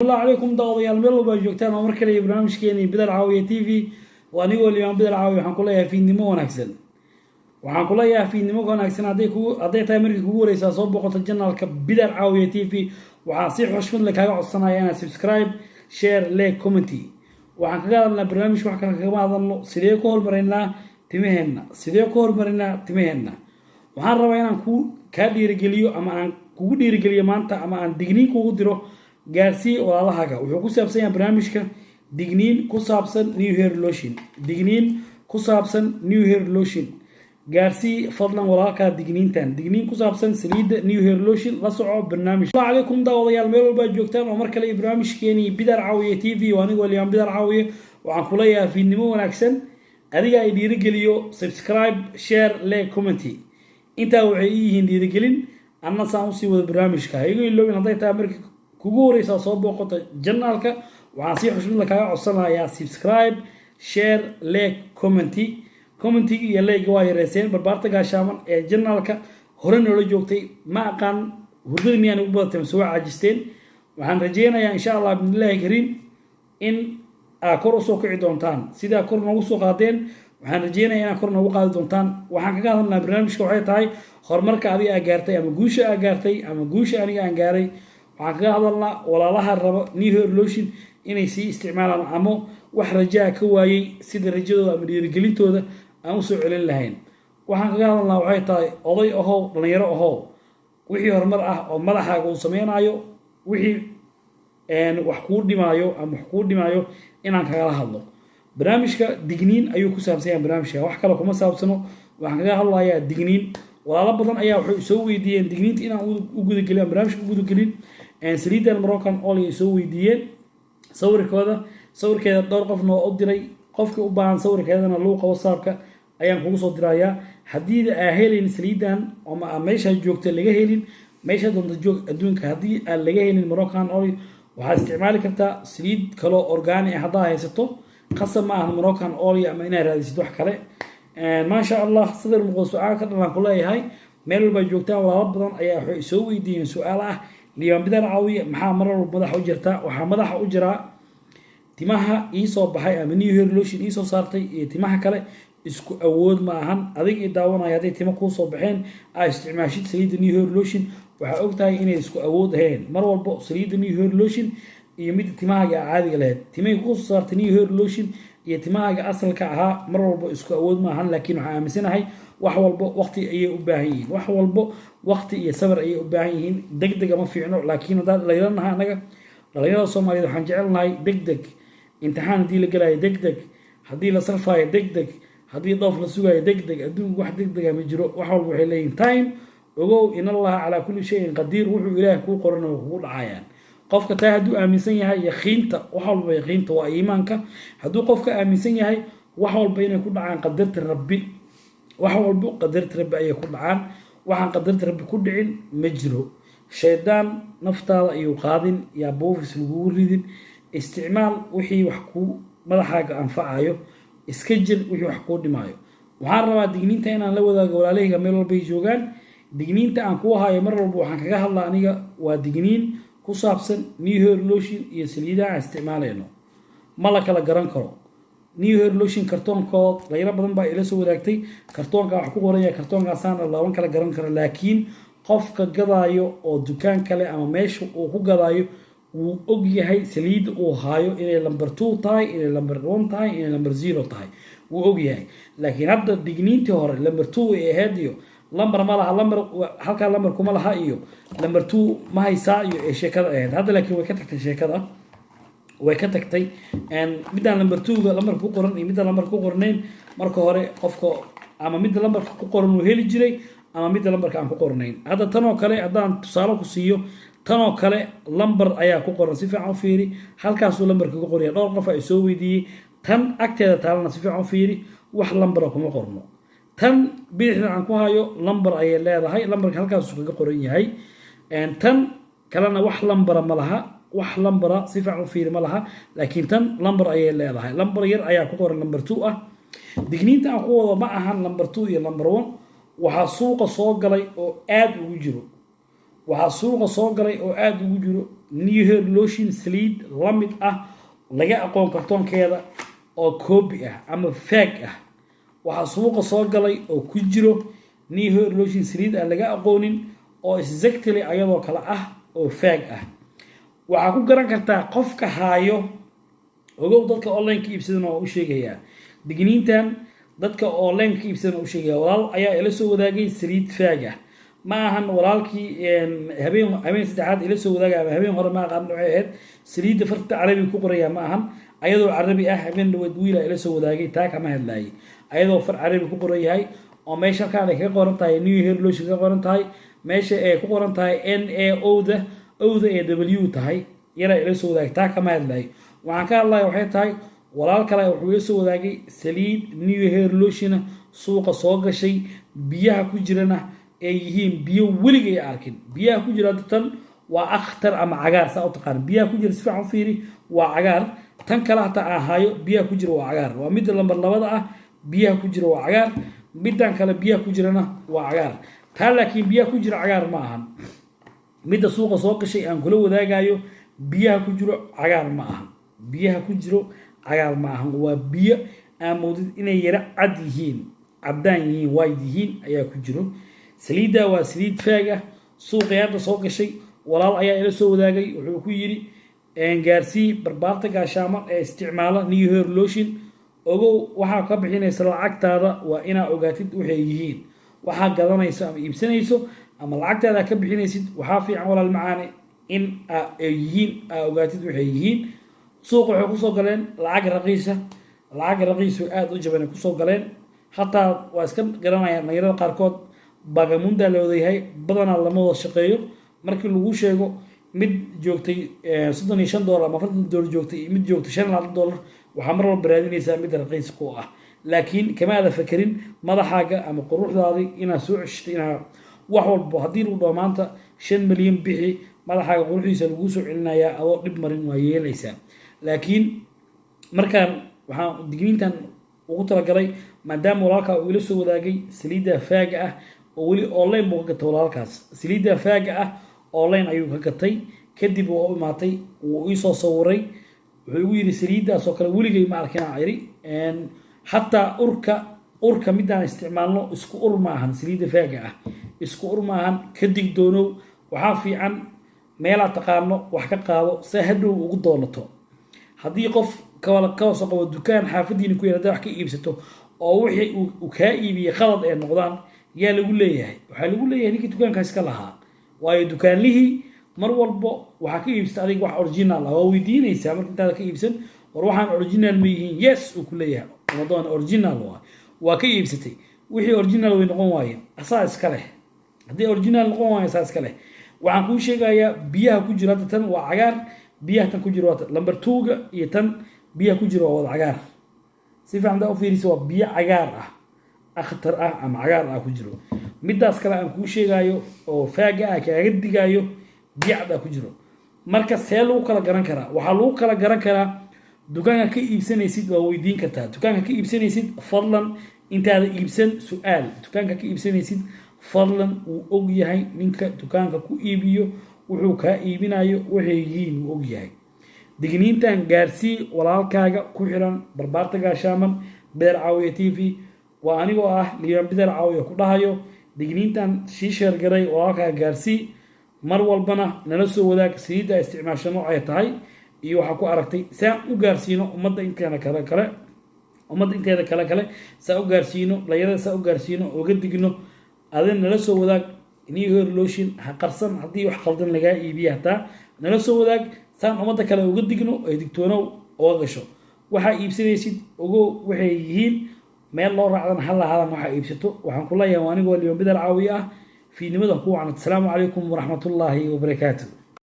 Allah calaykum daawadayaal, meel walba joogtaan, waa mar kale iyo barnaamijkeeni Bidar Caawiya TV. Waa anigoo Liibaan Bidar Caawiya. Waxaan ku leeyahay fiidnimo wanaagsan. Waxaan ku leeyahay fiidnimo wanaagsan. Hadday tahay markii kugu horeysaa soo boqoto channelka Bidar Caawiya TV, waxaan si xushmad leh kaaga codsanaya inaad subscribe, share, like, comment. Waxaan kaga hadalnaa barnaamijka, wax kale kagama hadalno. Sidee ku hormaraynaa timaheenna? Sidee ku hormarinaa timaheenna? Waxaan rabaa inaan ku kaa dhiirigeliyo ama aan kugu dhiirigeliyo maanta ama aan digniin kugu diro. Gaarsii walaalahaaga. Wuxuu ku saabsan yahay barnaamijka digniin ku saabsan New Hair Lotion. Digniin ku saabsan New Hair Lotion. Gaarsii fadlan walaalkaa digniintan, digniin ku saabsan saliidda New Hair Lotion. La soco barnaamij. Asalaamu calaykum daawadayaal, meel walba joogtaan, oo mar kale iyo barnaamijkeeni Bidar Caawiye TV. Waa anigoo Liibaan Bidar Caawiye. Waxaan ku leeyahay fiidnimo wanaagsan. Adiga ay dhiirigeliyo subscribe, share, like, comment. Intaa waxay ii yihiin dhiirigelin anna saan usii wada barnaamijka. Ha igu iloobin, hadday tahay markii kugu horeysaa soo booqato channelka, waxaan si xushmad kaaga codsanayaa subscribe, share, like, comment. Commentiga iyo like waa yareyseen. Barbaarta gaashaaman ee channelka hore noola joogtay, ma aqaan hurdada miyaan ugu badatay mase waa caajisteen. Waxaan rajeynayaa, insha Allah, bidnillahi kariim, in aa kor usoo kici doontaan sidaa kor noogu soo qaadeen. Waxaan rajeynaya inaad kor noogu qaadi doontaan. Waxaan kaga hadalnaa barnaamijka waxay tahay horumarka adiga aa gaartay ama guusha aa gaartay ama guusha aniga aan gaaray. Waxaan kaga hadalnaa walaalaha raba New Hair Lotion inay sii isticmaalaan ama wax rajaa ka waayey, sida rajadooda ama dhiirigelintooda aan usoo celin lahayn. Waxaan kaga hadalnaa waxay tahay oday ahow, dhalinyaro ahow, wixii horumar ah oo madaxaaga uu sameynaayo, wixii wax kuu dhimaayo ama wax kuu dhimaayo inaan kagala hadlo. Barnaamijka digniin ayuu ku saabsan yahay. Barnaamijka wax kale kuma saabsano. Waxaan kaga hadlayaa digniin. Walaalo badan ayaa waxay soo weydiiyeen digniinta inaan u gudagelin aan barnaamijka u gudagelin. Saliidan Moroccan Oil ay soo weydiiyeen sawirkooda, sawirkeeda dhowr qofna waa u diray. Qofkii u baahan sawirkeedana luuqa WhatsAppka ayaan kugu soo dirayaa. Haddii aa helin saliidan ama aa meeshaa joogta laga helin, meesha doonta joog adduunka, haddii aan laga helin Moroccan Oil, waxaad isticmaali kartaa saliid kaloo organic ah haddaa haysato. Qasab ma aha Moroccan Oil ama inaad raadisid wax kale. Maasha Allah, sadar muuqda su-aal ka dhalan ku leeyahay. Meel walbaa joogtaan, walaalo badan ayaa waxay soo weydiiyeen su-aal ah: "Liibaan Bidar Caawiye, maxaa mar walba madaxa u jirtaa?" Waxaa madaxa u jiraa timaha iisoo baxay ama New Hair Lotion iisoo saartay iyo timaha kale isku awood ma ahan. Adig i daawanaya, hadday timo kuu soo baxeen aa isticmaashid saliidda New Hair Lotion, waxaa ogtahay inay isku awood ahayn mar walbo saliidda New Hair Lotion iyo midda timahaaga caadiga lahayd. Timay kuu soo saartay New Hair Lotion iyo timahaaga asalka ahaa mar walbo isku awood ma ahan. Laakiin waxaan aaminsanahay wax walbo waqti ayay u baahan yihiin. Wax walbo waqti iyo sabar ayay u baahan yihiin. Deg dega ma fiicno, laakiin haddaan dhalinyaranahay, annaga dhalinyarada Soomaaliyeed waxaan jecelnahay deg deg. Imtixaan haddii la gelayo, deg deg. Haddii la sarfaayo, deg deg. Haddii dhoof la sugaayo, deg deg. Adduunku wax deg dega ma jiro. Wax walba waxay leeyihin time. Ogow, in Allaha calaa kulli shayin qadiir. Wuxuu Ilaahay kuu qoran oo kugu dhacayaan. Qofka taa hadduu aaminsan yahay, yaqiinta, wax walba yaqiinta waa iimaanka. Hadduu qofka aaminsan yahay wax walba inay ku dhacaan qadarta Rabbi, wax walbo qadarta Rabbi ayay ku dhacaan. Waxaan qadarta Rabbi ku dhicin ma jiro. Shaydaan naftaada ayuu qaadin, yaa buufis lagugu ridin. Isticmaal wixii wax kuu madaxaaga anfacayo, iska jir wixii wax kuu dhimaayo. Waxaan rabaa digniinta inaan la wadaago walaalahayga meel walbay joogaan. Digniinta aan kuu hayo mar walba waxaan kaga hadlaa aniga waa digniin ku saabsan New Hair Lotion iyo saliidaha aan isticmaalayno. Ma la kala garan karo New Hair Lotion kartoonkood. Dhalinyaro badan baa ila soo wadaagtay kartoonka wax ku qoran yahay. Kartoonkaasaana looban kala garan karo, laakiin qofka gadaayo oo dukaan kale ama meesha uu ku gadaayo wuu og yahay saliidda uu haayo inay number 2 tahay, inay number 1 tahay, inay number 0 tahay, wuu og yahay. Laakiin hadda digniintii hore number 2 ay ahayd iyo lamber ma laha, lamber halkaa lamber kuma laha iyo number 2 ma haysaa iyo ee sheekada ahayd. Hadda laakiin way ka tagtay sheekada, way ka tagtay. Midaan number 2-ga lambarka ku qoran iyo midaan lambarka ku qornayn, marka hore qofka ama midda lambarka ku qoran uu heli jiray ama midda lambarka aan ku qornayn. Hadda tanoo kale haddaan tusaale ku siiyo, tanoo kale lambar ayaa ku qoran. Si fiican u fiiri, halkaasuu lambarka ku qoraya. Dhowr qof ay soo weydiiyey. Tan agteeda taalana si fiican u fiiri, wax lambara kuma qorno. Tan bidixda aan ku hayo lambar ayay leedahay, lambarka halkaasuu kaga qoran yahay. Tan kalena wax lambara ma laha, wax lambara si fiican u fiiri ma laha. Laakiin tan lambar ayay leedahay, lambar yar ayaa ku qoran, number 2 ah. Digniinta aan ku wado ma ahan number 2 iyo number 1. Waxaa suuqa soo galay oo aada ugu jiro, waxaa suuqa soo galay oo aada ugu jiro New Hair Lotion saliid la mid ah laga aqoon kartoonkeeda oo copy ah ama fake ah. Waxaa suuqa soo galay oo ku jiro New Hair Lotion saliid aan laga aqoonin oo exactly ayadoo kale ah oo fake ah. Waxaa ku garan kartaa qofka haayo. Ogow, dadka online ka iibsadana waa u sheegayaa digniintan. Dadka online ka iibsadana waa u sheegaya. Walaal ayaa ila soo wadaagay saliid fake ah. Ma ahan walaalkii habeen saddexaad ila soo wadaagay ama habeen hore, ma aqaan waxay ahayd. Saliidda farta Carabiga ku qoraya ma ahan. Ayadoo Carabi ah habeen dhaweed wiila ila soo wadaagay, taa kama hadlaayay. Ayadoo far Carabi ku qoran yahay oo meesha halkaan ay kaga qoran tahay New Hair Lotion kaga qoran tahay, meesha ay ku qoran tahay N A O-da, O-da ee W tahay, yaraa ila soo wadaagay, taa kama hadlaayay. Waxaan ka hadlaya waxay tahay, walaal kale wuxuu ila soo wadaagay saliid New Hair Lotion suuqa soo gashay, biyaha ku jirana ay yihiin biyo weligay arkin. Biyaha ku jira tan waa akhtar ama cagaar, saa u taqaana. Biyaha ku jira si fiican u fiiri, waa cagaar. Tan kale hataa aan hayo biyaha ku jira waa cagaar. Waa midda lambar labada ah, biyaha ku jira waa cagaar. Middan kale biyaha ku jirana waa cagaar taa, laakiin biyaha ku jira cagaar ma ahan. Midda suuqa soo gashay aan kula wadaagayo biyaha ku jiro cagaar ma ahan. Biyaha ku jiro cagaar ma ahan, waa biyo aan moodid inay yaro cad yihiin, caddaan yihiin, white yihiin ayaa ku jiro. Saliidda waa saliid fake ah, suuqii hadda soo gashay. Walaal ayaa ila soo wadaagay, wuxuu ku yidhi: "Gaarsii barbaarta gaashaamo ee isticmaala New Hair Lotion." Ogow, waxaa ka bixinaysa lacagtaada waa inaa ogaatid waxay yihiin waxaa gadanayso ama iibsanayso ama lacagtaada ka bixinaysid. Waxaa fiican, walaal macaane, in ay yihiin aa ogaatid waxay yihiin. Suuqa waxay kusoo galeen lacag raqiisa, lacag raqiisu aada u jaban ay kusoo galeen. Hataa waa iska garanayaan dhalinyarada qaarkood, bagamunda la wadayahay, badanaa lama wada shaqeeyo. Markii lagu sheego mid joogtay $35 ama $40 joogtay iyo mid joogtay $25, waxaa mar walba raadinaysaa mid raqiis ku ah. Laakiin kama aada fakerin madaxaaga ama quruxdaadii inaad soo ceshatay, inaa wax walbo haddii lagu dhaho maanta 5 milyan bixi, madaxaaga quruxdiisa laguu soo celinayaa adoo dhib marin, waa yeelaysaa. Laakiin markaan waxaan digniintan ugu talagalay, maadaama walaalkaa uu ila soo wadaagay saliidda fake-ga ah oo weli online buu ka gatay. Walaalkaas saliidda fake-ga ah online ayuu ka gatay. Kadib waa u imaatay, wuu iisoo sawiray, wuxuu igu yidhi: "Saliiddaas oo kale weligay ma arkin." Aan iri hataa urka midaan isticmaalno isku ur ma ahan, saliidda fake-ga ah isku ur ma ahan, ka digdoonow. Waxaa fiican meelaad taqaano wax ka qaado, se hadhow ugu doonato. Haddii qof kaba soo qabo dukaan xaafadiina ku yaal haddaa wax ka iibsato oo wixii uu kaa iibiyey qalad ay noqdaan, yaa lagu leeyahay? Waxaa lagu leeyahay ninkii dukaankaas ka lahaa. Waayo, dukaanlihii mar walbo waxaa ka iibsata adiga wax original ah waa weydiinaysaa marka intaada ka iibsan: "War, waxaan original ma yihiin?" "Yes," uu ku leeyahay, madoon original waa ka iibsatay. Wixii original way noqon waayeen, asaa iska leh. Haddii original noqon waayen, asaa iska leh. Waxaan kuu sheegayaa biyaha ku jira hadda tan waa cagaar. Biyaha tan ku jira waa number two-ga iyo tan biyaha ku jira waa wada cagaar. Si fiican hadaa u fiirisa, waa biyo cagaar ah, akhtar ah ama cagaar ah ku jiro. Midaas kale aan kuu sheegayo oo fake-ga ah kaaga digaayo, biyo cad ah ku jiro. Marka see lagu kala garan karaa? Waxaa lagu kala garan karaa dukaanka ka iibsanaysid waa weydiin kartaa. Dukaanka ka iibsanaysid fadlan intaada iibsan su-aal. Dukaanka ka iibsanaysid fadlan wuu og yahay ninka dukaanka ku iibiyo wuxuu kaa iibinayo waxay yihiin, wuu og yahay. Digniintan gaarsii walaalkaaga ku xiran barbaarta gaashaaman, Beder Caawiya TV. Waa anigoo ah Liibaan Beder Caawiya ku dhahayo: digniintan sii share garay, walaalkaaga gaarsii. Mar walbana nala soo wadaag saliidda isticmaasha noocay tahay iyo waxaa ku aragtay, saan u gaarsiino ummadda inteena kale, ummadda inteeda kale saa u gaarsiino, dhalinyarada saa u gaarsiino, oga digno. Adina nala soo wadaag New Hair Lotion, ha qarsan. Haddii wax qaldan lagaa iibiya hataa nala soo wadaag, saan ummadda kale uga digno ay digtoonow oga gasho. Waxaa iibsanaysid ogow waxay yihiin, meel loo raacdan ha lahaadan waxaa iibsato. Waxaan ku leeyahay, anigoo Liban Bidar Caawiye ah, fiidnimada ku wacnad. Asalaamu calaykum waraxmatullaahi wabarakaatu.